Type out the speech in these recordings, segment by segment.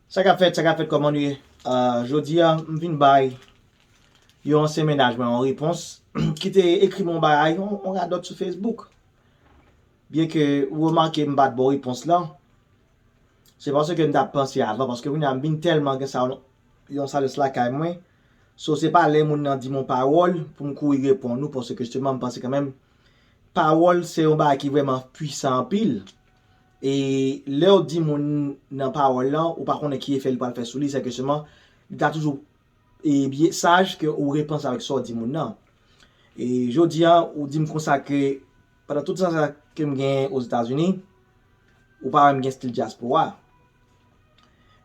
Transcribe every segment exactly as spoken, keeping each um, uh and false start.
Sa k ap fèt, sa k ap fèt, kòman nou ye? Ah, jodi a, m vin bay yon ansyen mennaj mwen yon repons ki te ekri m yon bagay, yon, yon radòt sou Facebook. Byen ke ou remake m pa t ba w repons lan, se paske m t ap panse avan, paske kounye a m vin tèlman gen sa yon, yon sajès lakay mwen. So, se pa lè moun nan di m yon pawòl pou m kouri reponn ou, paske jisteman m panse kanmenm pawòl se yon bagay ki vrèman pwisan anpil. E lè w di moun nan pawòl lan, ou pa konnen ki efè li pral fè sou li, se ke sèlman li ta toujou e byen saj ke ou repanse avèk sa w di moun nan. E jodi a, ou di m konsa ke pandan tout tan sa ke m genyen Ozetazini, ou pa wè m gen stil dyaspora.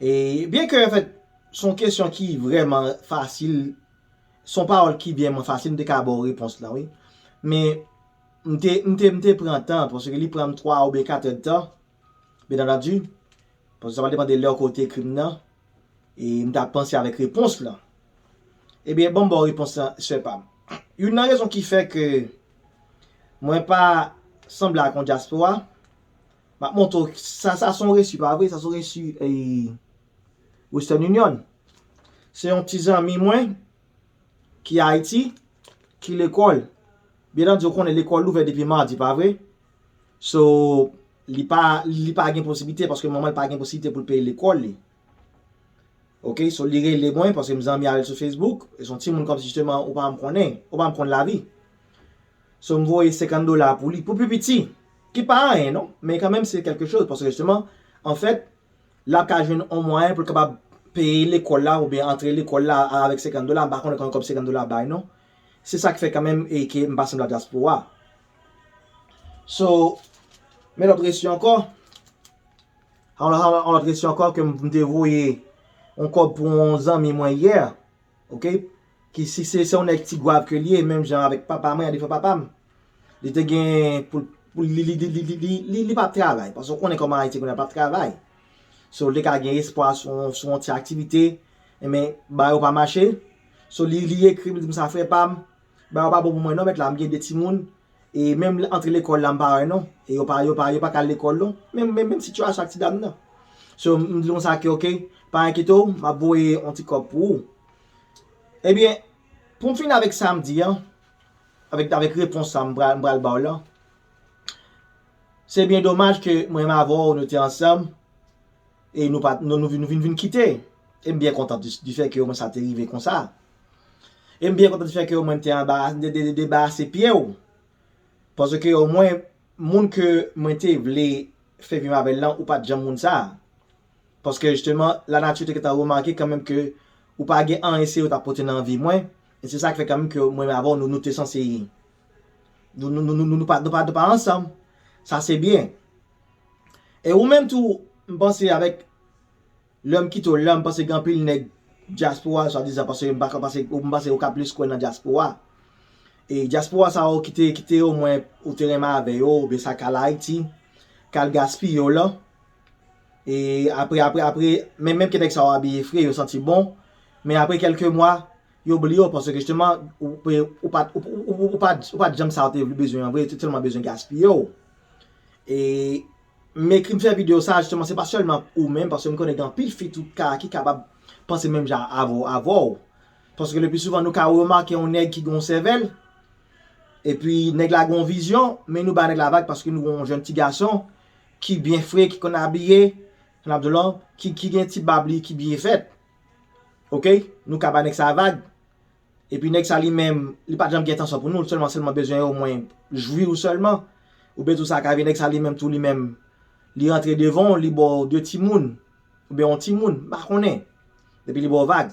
E byen ke, anfèt, se yon kesyon ki vrèman fasil, se yon pawòl ki vrèman fasil, m te ka ba w repons lan, wi. Men, m te, m te, m te pran tan, paske li pran m twa oubyen kat èdtan, byen antandi, paske sa va depann de lè ke w te ekri m nan, e m t ap panse avèk repons lan. Ebyen, ban m ba w repons lan, sè pa m. Youn nan rezon ki fè ke mwen pa sanble ak yon dyaspora, m ap montre w, sa, sa se yon resi, pa vre? Sa se yon resi, e, Western Union. Se yon ti zanmi mwen ki Ayiti, ki lekòl. Byen antandi, ou konnen lekòl ouvè depi madi, pa vre? So, li pa, li pa gen posiblite, paske manman li pa gen posiblite pou l peye lekòl li. Oke, so li rele mwen, paske m zanmi avè l sou Facebook, e se yon timoun kòmsi jisteman ou pa m konnen, ou pa m konn lavi. So, m voye senkant dola pou li, pou pi piti, ki pa anyen, non, men kanmenm se kèlke choz, paske jisteman, anfèt, l ap ka jwenn yon mwayen pou l kapab peye lekòl la, oubyen antre lekòl la avèk senkant dola, m pa konnen konbyen kòb senkant dola bay, non. Se sa k fè kanmenm e ke m pa sanble ak dyaspora. So, men lòt resi ankò, yon lòt, yon lòt resi ankò ke m te voye yon kòb pou yon zanmi mwen yè, oke? Ki si se, se yon nèg Ti Gwav ke li ye, menm jan avèk papa mwen, defwa papa m. Li te gen pou, pou li, li, li, li, li, li, li, li p ap travay, paske w konnen kòman Ayiti kounye a p ap travay. So, li te ka gen espwa sou, sou yon ti aktivite, men bagay yo pa mache. So, li, li ekri m, li di m sa, frè pa m, bagay yo pa bon pou mwen non, mèt la, m gen de timoun, e menm antre lekòl la, m pa wè non, e yo pa, yo pa, yo pa ka al lekòl non, menm, menm, menm sitiyasyon ak ti dam nan. So, m di konsa ke, oke, pa enkyete w, m ap voye yon ti kòb pou ou. Ebyen, pou m fini avèk sa m di an, avèk, avèk repons sa m pral, m pral ba w lan, se byen domaj ke mwen menm avè w, nou te ansanm, e nou pa, nou, nou vin, nou vin, vin kite. E m byen kontan di, di fè ke omwen sa te rive konsa. E m byen kontan di fè ke omwen m te anba, de, de, de, debarase pye w. Paske omwen, moun ke mwen te vle fè viv avè l lan, ou pa t janm moun sa. Paske jisteman, lanati te gentan remake kanmenm ke ou pa gen anyen serye w t ap pote nan vi mwen. E se sa k fè kanmenm ke mwen avè w, nou, nou te sanse, nou, nou, nou, nou, nou, nou pa, nou pa, nou pa ansanm. Sa se byen. E ou menm tou, m panse avèk lè m kite w lan, m panse gen anpil nèg dyaspora, swadizan, paske m pa ka panse, m panse ou ka plis kwè nan dyaspora. E dyaspora sa yo ki te, ki te omwen ou te renmen avè yo, oubyen sa k al Ayiti, k al gaspiye w lan. E apre, apre, apre, men, menm ke nèg sa yo abiye fre, yo santi bon, men apre kèlke mwa, yo bliye w, paske jisteman, ou, ou, ou pa t, ou, ou, ou, ou pa t, ou pa t janm sa yo te vle bezwen an vre, yo te tèlman bezwen gaspiye w. E m ekri, m fè videyo sa, jisteman, se pa sèlman ou menm, paske m konnen gen anpil fi tou ka, ki kapab panse menm jan avè w, avè w. Paske le pli souvan, nou ka remake yon nèg ki gen yon sèvèl, epi nèg la gen yon vizyon, men nou ba nèg la vag paske nou gen yon jèn ti gason ki byen fre, ki konn abiye, n ap di w lan, ki, ki gen ti bab li ki byen fèt. Oke? Nou ka ba nèg sa vag. Epi nèg sa li menm, li pa t janm gen entansyon pou nou, sèlman, sèlman bezwen omwen jwi w sèlman. Oubyen tou sa ka rive, nèg sa li menm tou, li menm, li rantre devan w, li ba w de timoun, oubyen yon timoun, m pa konnen. Epi li ba w vag.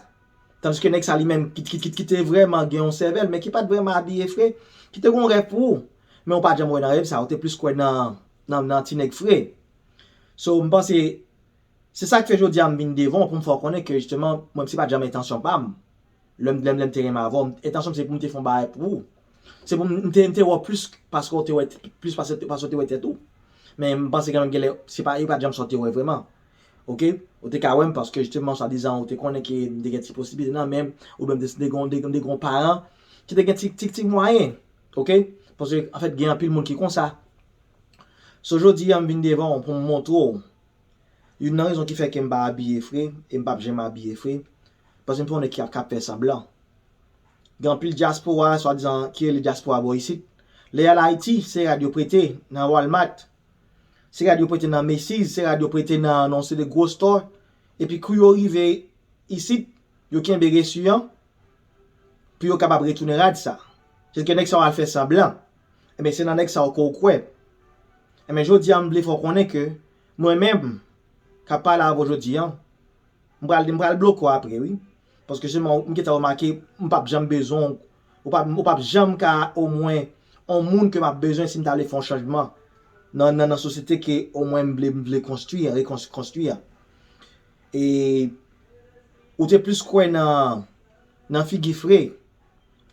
Tandiske nèg sa li menm, ki, ki, ki, ki te vrèman gen yon sèvèl, men ki pa t vrèman abiye fre, ki te gen yon rèv pou ou. Men ou pa t janm wè nan rèv sa, ou te plis kwè nan, nan, nan ti nèg fre. So, m panse, se sa k fè jodi a m vin devan w pou m fè w konnen ke jisteman, mwen, se pa t janm entansyon pa m. Lè m, lè m, lè m te renmen avè w, entansyon m se pou m te fè yon bagay pou ou. Se pou m, m te, m te wè w plis paske w te wè, plis paske, paske w te wè tèt ou. Men m panse kanmenm genlè, se pa, e pa t janm sa w te wè vrèman. Oke? Ou te ka wè m paske jisteman, swadizan, ou te konnen ke m te gen ti posiblite nan men m, oubyen m te, te gen, te, te gen yon paran ki te gen ti, ti, ti mwayen. Oke? Paske, anfèt, gen anpil moun ki konsa. So, jodi a, m vin devan w pou m montre w Youn nan rezon ki fè ke m pa abiye fre, e m p ap janm abiye fre, paske m pa yon nèg ki ap, k ap fè sanblan. Gen anpil dyaspora, swadizan, ki rele dyaspora bò isit. Lè y al Ayiti, se rad yo prete nan Walmart, se rad yo prete nan Macy's, se rad yo prete nan, nan yon seri de gwo store. Epi kou yo rive isit, yo kenbe resi an pou yo kapab retounen rad sa. Sètadi ke nèg sa yo al fè sanblan. Ebyen, se nan nèg sa yo ke w kwè. Ebyen, jodi a, m vle fè w konnen ke mwen menm, k ap pale avè w jodi a, m pral, m pral bloke w apre, wi. Paske sèlman, m gentan remake, m p ap janm bezwen w, ou p ap, ou p ap janm ka, omwen, yon moun ke m ap bezwen si m ta vle fè yon chanjman nan, nan, nan sosyete ke, omwen, m vle, m vle konstwi, rekonstwi, konstwi a. E ou te plis kwè nan, nan figi fre.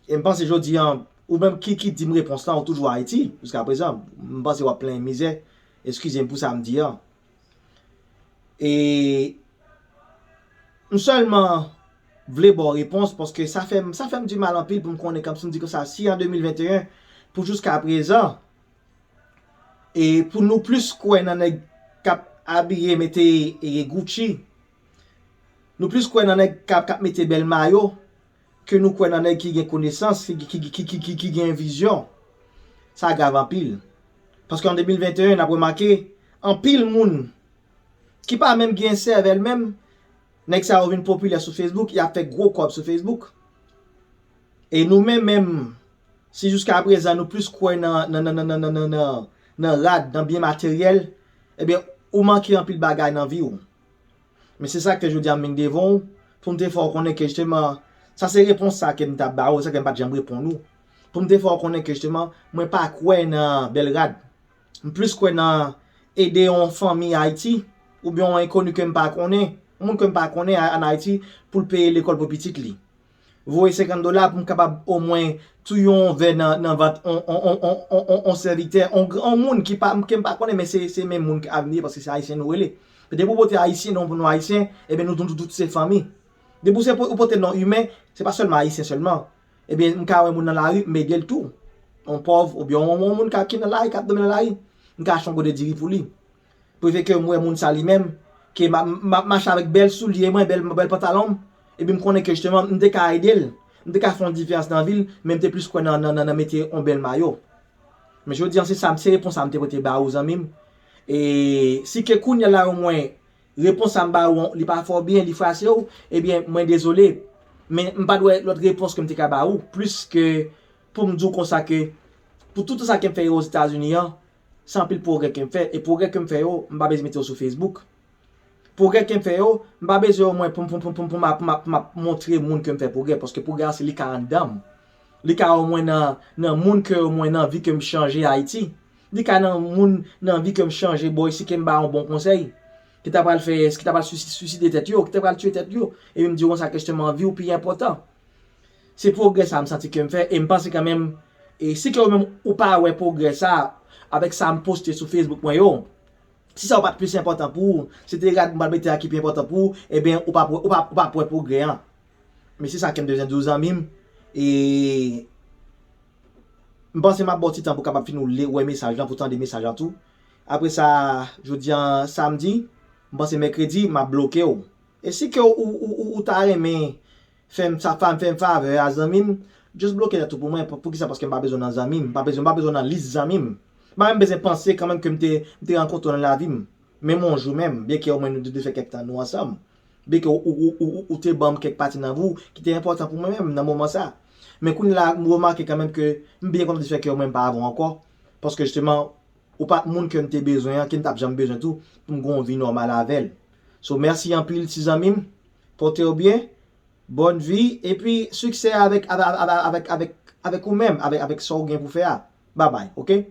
E m panse jodi a, ou menm ki, ki di m repons lan, ou toujou Ayiti, jiska prezan. M panse w ap plenyen mizè. Eskize m pou sa m di a. E m sèlman vle ba w repons, paske sa fè m, sa fè m di mal anpil pou m konnen, kòmsi m di konsa, si an de mil venteyen, pou jiska prezan, e pou nou plis kwè nan nèg k ap abiye mete, e, Gucci, nou plis kwè nan nèg k ap, k ap mete bèl mayo, ke nou kwè nan nèg ki gen konesans, ki, ki, ki, ki, ki, ki gen vizyon. Sa grav anpil. Paske an de mil venteyen, n ap remake, anpil moun ki pa menm gen sèvèl menm, nèg sa yo vin popilè sou Facebook, y ap fè gwo kòb sou Facebook. E nou menm, menm, si jiska prezan nou plis kwè nan, nan, nan rad, nan byen materyèl, ebyen, ou manke anpil bagay nan vi w. Men se sa k fè jodi a m vin devan w, pou m te fè w konnen ke jisteman, sa se repons sa ke m t ap ba w, sa ke m pa t janm reponn ou. Pou m te fè w konnen ke jisteman, mwen pa kwè nan bèl rad. M plis kwè nan ede yon fanmi Ayiti, oubyen yon enkoni ke m pa konnen, yon moun ke m pa konnen a-, ann Ayiti, pou l peye lekòl pou pitit li. Voye senkant dola pou m kapab omwen touye yon vè nan, nan vant on, on, on, on, on, on, on sèvitè, on, gr-, on moun ki pa, ke m pa konnen, men se, se menm moun ki avni, paske se Ayisyen nou rele. Depi w pote Ayisyen, non pou nou Ayisyen, ebyen nou tout, tout se fanmi. Depi w se po-, ou pote non imen, se pa sèlman Ayisyen sèlman. Ebyen, m ka wè moun nan lari, m ede l tou. On pòv, oubyen on, on moun ka, ki nan lari, k ap dòmi nan lari, m ka achte yon gode diri pou li. Prefere ke m wè moun sa li menm, ke m ap, m ap mache avèk bèl soulye mwen, bèl, bèl pantalon m, epi m konnen ke jisteman, m te ka ede l, m te ka fè yon diferans nan vi l, men m te plis kwè nan, nan, nan, nan mete yon bèl mayo. Men jodi a, se sa, se repons sa m te pote ba ou, zanmi m. E si ke kounye a la, omwen, repons sa m ba ou, li pa fè w byen, li frase w, ebyen, mwen dezole. Men m pa t wè lòt repons ke m te ka ba ou, plis ke pou m di w konsa ke, pou tout sa ke m fè yo Ozetazini an, se anpil pwogrè ke m fè. E pwogrè ke m fè yo, m pa bezwen mete yo sou Facebook. Pwogrè ke m fè yo, m pa bezwen omwen pou m, pou m, pou m, pou m, pou m ap, pou m ap, pou m ap montre moun ke m fè pwogrè, paske pwogrè a se li ka anndan m. Li ka omwen nan, nan moun ke omwen nan vi ke m chanje Ayiti. Li ka nan moun nan vi ke m chanje bò isi ke m ba yon bon konsèy. Ki ta pral fè, ki ta pral swisi-, swiside tèt yo, ki ta pral tiye tèt yo. Epi m di w konsa ke jisteman vi w pi enpòtan. Se pwogrè sa m santi ke m fè, e m panse kanmenm, e si ke ou menm ou pa wè pwogrè sa, avèk sa m poste sou Facebook mwen yo, si sa w pa t plis enpòtan pou ou, se te rad m pral mete a ki pi enpòtan pou ou, ebyen, ou p ap wè, ou p ap, ou p ap wè pwogrè an. Men se sa ke m te bezwen di w, zanmi m, e m panse m ap ba w ti tan pou w kapab fin ou li, wè mesaj lan, pou w tande mesaj lan tou. Apre sa, jodi a samdi, m panse mèkredi, m ap bloke w. E si ke ou, ou, ou, ou ta renmen fè m sa, fè m, fè m favè a, zanmi m, just bloke tèt ou pou mwen. Pou, poukisa? Paske m pa bezwen w nan zanmi m. M pa bezwen, m pa bezwen w nan lis zanmi m. M pa menm bezwen panse kanmenm ke m te, m te rankontre w nan lavi m. Menm yon jou menm, byenke omwen nou te fè kèk tan nou ansanm. Byenke ou, ou, ou, ou, ou te ban m kèk pati nan vi w ki te enpòtan pou mwen menm nan moman sa. Men kounye a la, m remake kanmenm ke m byen kontan di fè ke omwen m pa avè w ankò. Paske jisteman, ou pa t moun ke m te bezwen an, ke m t ap janm bezwen tou, pou m gen yon vi nòmal avè l. So, mèsi anpil, ti zanmi m. Pote w byen. Bòn vi. Epi, siksè avèk, avèk, avèk, avèk, avèk, avèk ou menm, avèk, avèk sa w gen pou fè a. Babay, oke?